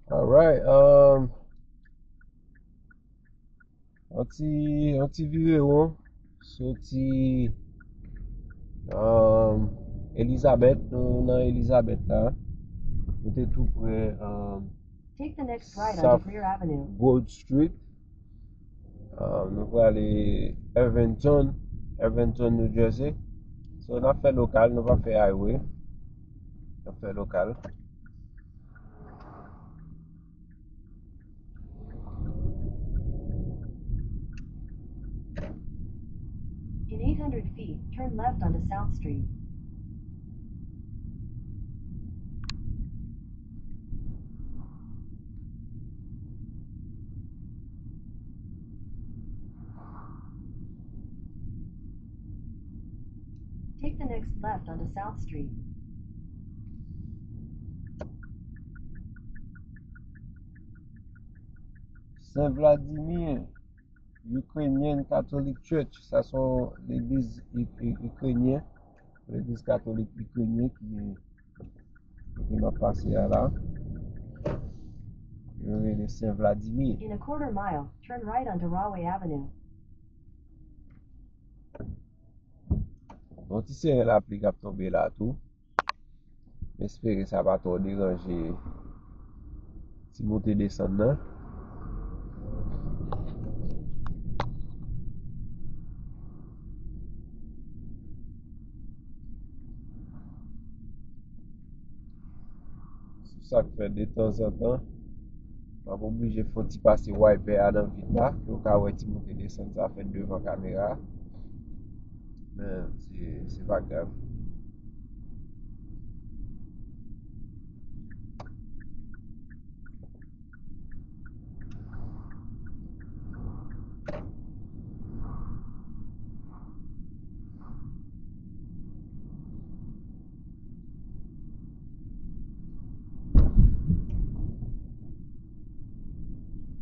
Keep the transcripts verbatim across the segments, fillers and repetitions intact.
Alright, um, yon ti, yon ti virewon, soti, um, Elizabeth, nou nan Elizabeth la. Nou te tou pre, um, Take the next right onto South Greer Avenue. Broad Street. Um, nou prale Irvington, Irvington, New Jersey. So, n ap fè lokal, nou pa fè highway. N ap fè lokal. In eight hundred feet, turn left onto South Street. Take the next left onto South Street. Saint Vladimir Ukrainian Catholic Church, sa se yon legliz i- i- ikrenyen, legliz katolik ikrenyen ki, ki m ap pase a la. Yo rele Saint Vladimir. In a quarter mile, turn right onto Rahway Avenue. Yon ti seren lapli k ap tonbe la tou. M espere sa pa twò deranje ti moute desann nan. Se sa k fè detanzantan, m ap oblije fè yon ti pase wiper a nan vit la, pou yo ka wè ti moute desann sa fèt devan kamera a. Men, se, se pa grav.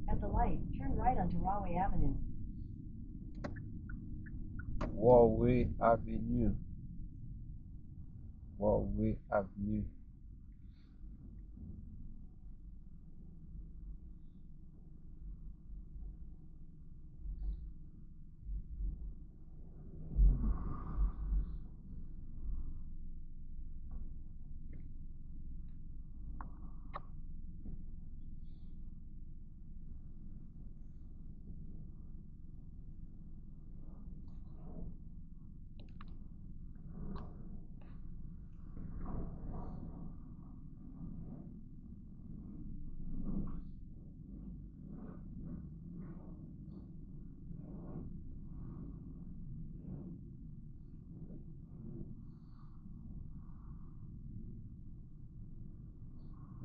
At the light, turn right onto Rahway Avenue. Rahway Avenue. Rahway Avenue.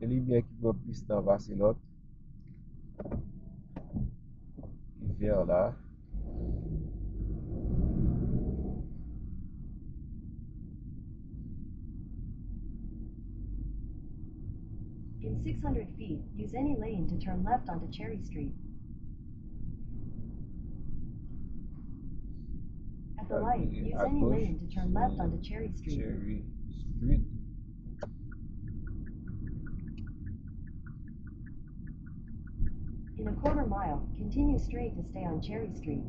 Gen limyè ki pran plis tan pase lòt. Ki vè la. In six hundred feet, use any lane to turn left onto Cherry Street. At the light, use any lane to turn left onto Cherry Street. Cherry Street. In a quarter mile, continue straight to stay on Cherry Street.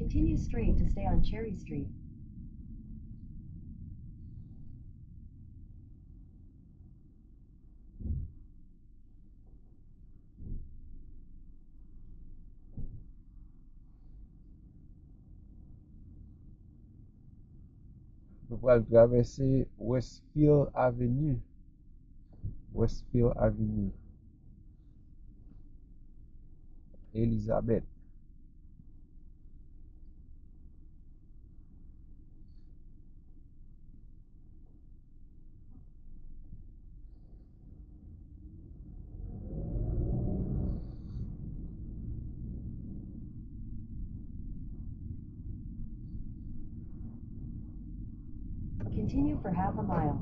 Continue straight to stay on Cherry Street. Nou pral travèse Westfield Avenue. Westfield Avenue. Elizabeth. Continue for half a mile.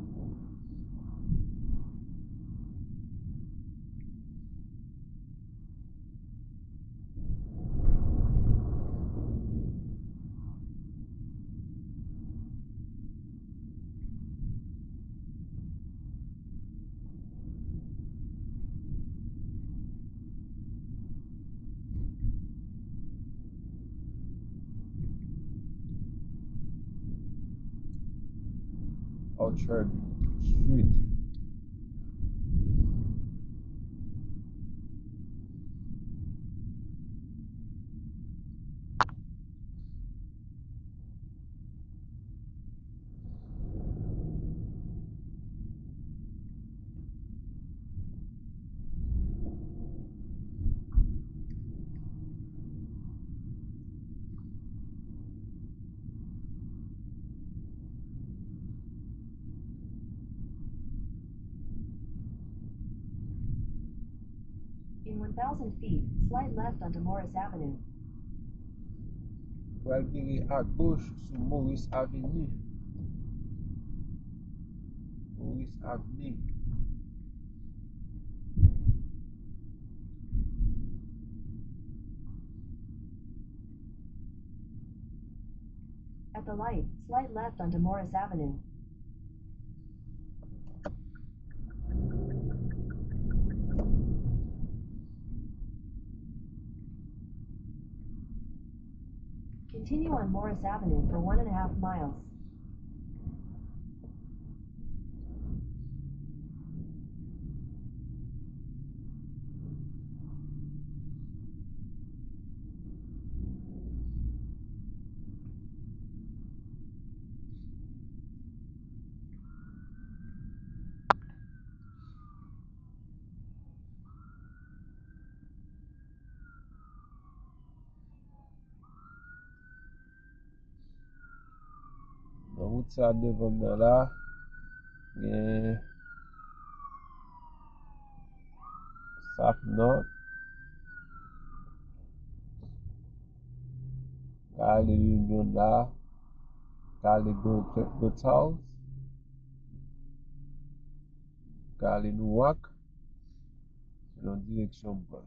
Orchard Street. In one thousand feet, slide left onto Morris Avenue. Pral vire agoch sou Morris Avenue. Morris Avenue. At the light, slide left onto Morris Avenue. Continue on Morris Avenue for one and a half miles. Nan wout sa devan m nan la, gen South North, ka ale Union la, ka ale Goethals, ka ale Newark, selon direksyon m pran.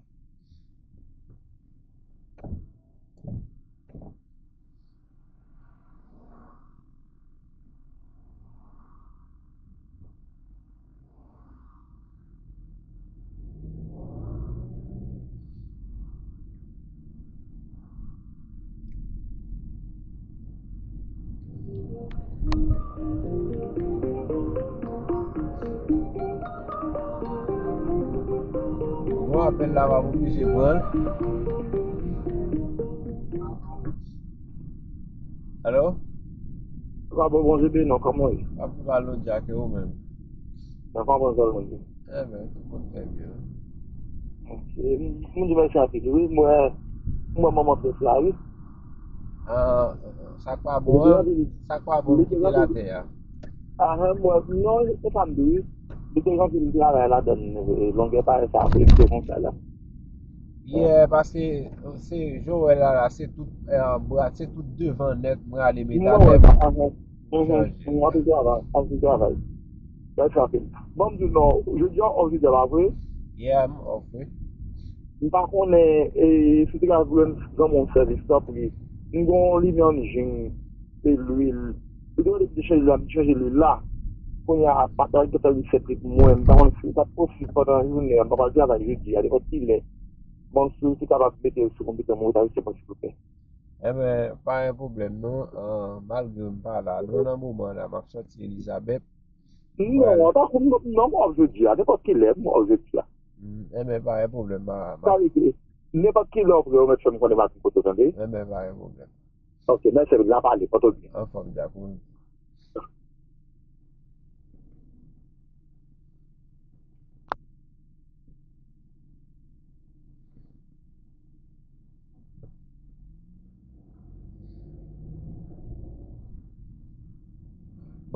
Bon, apèl la m ap oblije pran l. Alo? Bravo, Bondye beni w, kòman w ye? M ap mal, Londja, ke ou menm? Nan fòm an zòn mwen ye. Ebyen, tout moun trè byen. Ok, m di mèsi anpil wi, m wè, m wè manman pyès la wi. Ah, sa k pa bon an, sa k pa bon m kite latè a. Ahan, m wè, non, e sa m di wi. Li te janti m travay ladan l, longè parèy sa ap rete konsa la. Yeah, paske se jan w wè la la, se tout, eh, bra, se tout devan nèt mwen ale met atè. Mwen wè sa, ahan. Mhm. Mwen anpil travay, anpil travay. Mèsi anpil. Ban m di w non, jodi a w off jodi a pa vre? Yeah, m off wi. M pa konnen, eh, si w te ka rann granmoun sèvis tanpri. M gen yon limyè an jing, se lwil. Li te mande m te chanje lwil la, m te chanje lwil la. Kounye a, patnè a gentan resèt li pou mwen. M pa konn si li t ap posib pandan jounen an, m pa pral travay jodi a, nenpòt ki lè. Bon, si w te kapab mete l sou konpitè mwen, ou ta resevwa silvouplè. Enben, pa gen pwoblèm non. Ah, malgre m pa la, non, nan moman la, m ap sòti Elizabeth. Non, tankou m, non, m off jodi a, nenpòt ki lè, m off jodi a. Mm, enben, pa gen pwoblèm, ma, ma. Sa vle di, nenpòt ki lè w vle, ou mèt fè m konnen m ap vin kote w, tande? Enben, pa gen pwoblèm. Ok, mèsi, n a pale, pòte w byen. Anfòm, Djakout.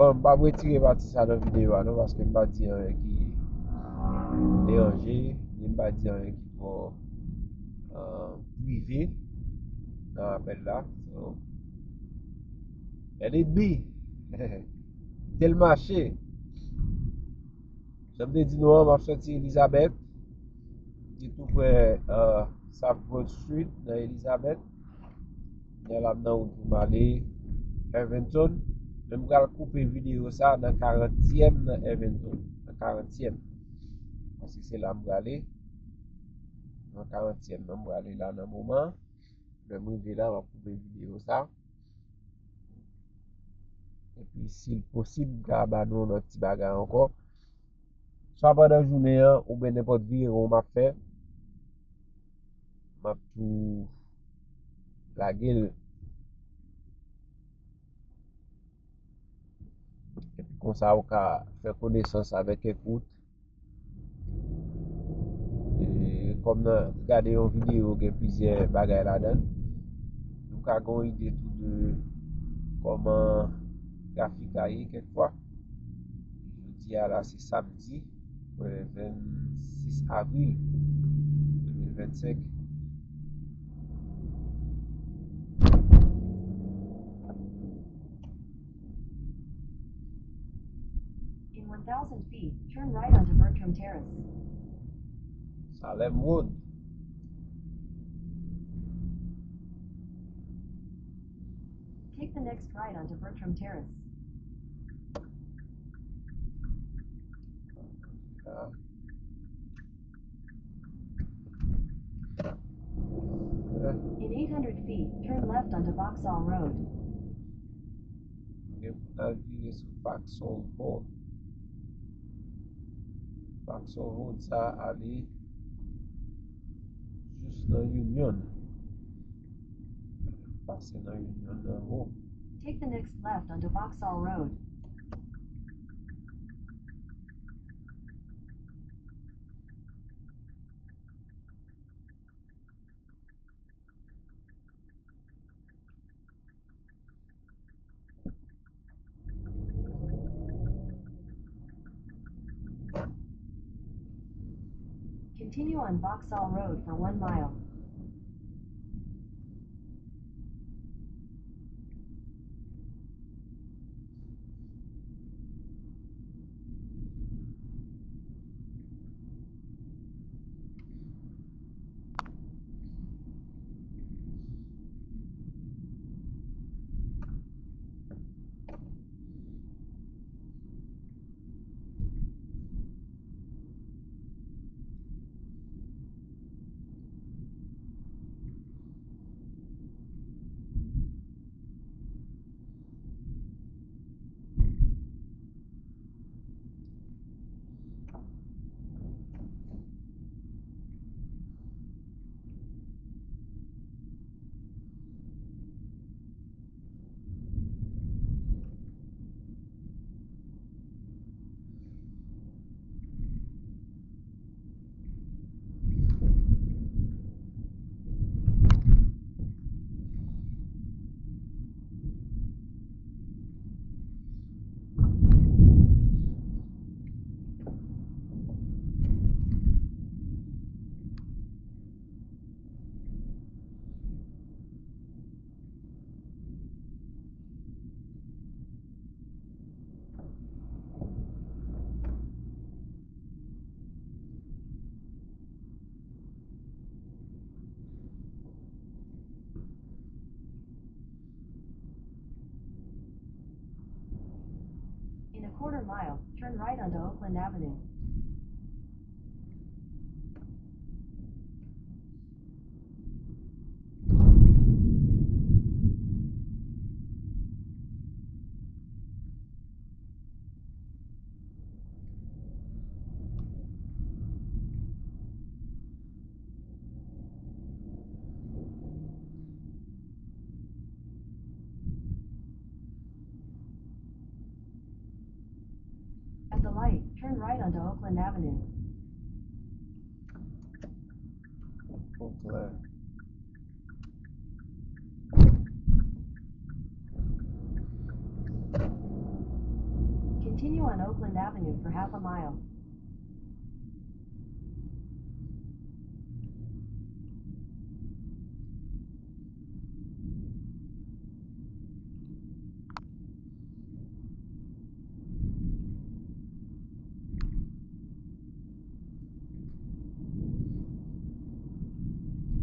Bon, m p ap retire pati sa nan videyo a non, paske m pa di anyen ki deranje, ni m pa di anyen ki twò, euh, prive nan apèl la. So, let it be. Kite l mache. Jan m te di nou an, m ap sòti Elizabeth, ki tou prè, euh, South Broad Street nan Elizabeth. Kounye a la m nan wout pou m ale Evanston. Men m pral koupe videyo sa nan karantyèm nan Evanston. Nan karantyèm. Paske se la m prale. Nan karantyèm nan m prale la nan moman. Lè m rive la, m ap koupe videyo sa. Epi, si l posib, m ka ba nou yon lòt ti bagay ankò. Swa pandan jounen an, oubyen nenpòt virewon m ap fè, m ap tou lage l. Epi konsa, ou ka fè konesans avèk kèk wout. E, kòm nan gade yon videyo, gen plizyè bagay ladan l. Nou ka gen yon ide tou de kòman trafik la ye kèkfwa. Jodi a la, se samdi, e, vennsis avril de mil vennsenk. In one thousand feet, turn right onto Bertram Terrace. Salem Road. Take the next right onto Bertram Terrace. In eight hundred feet, turn left onto Vauxhall Road. Ok, pou n al vire sou Vauxhall Road. Vauxhall Road sa ale jis nan Union. Pase nan Union nan wo. Take the next left onto Vauxhall Road. Continue on Vauxhall Road for one mile. In a quarter mile, turn right onto Oakland Avenue. right onto Oakland Avenue. Oakland. Continue on Oakland Avenue for half a mile.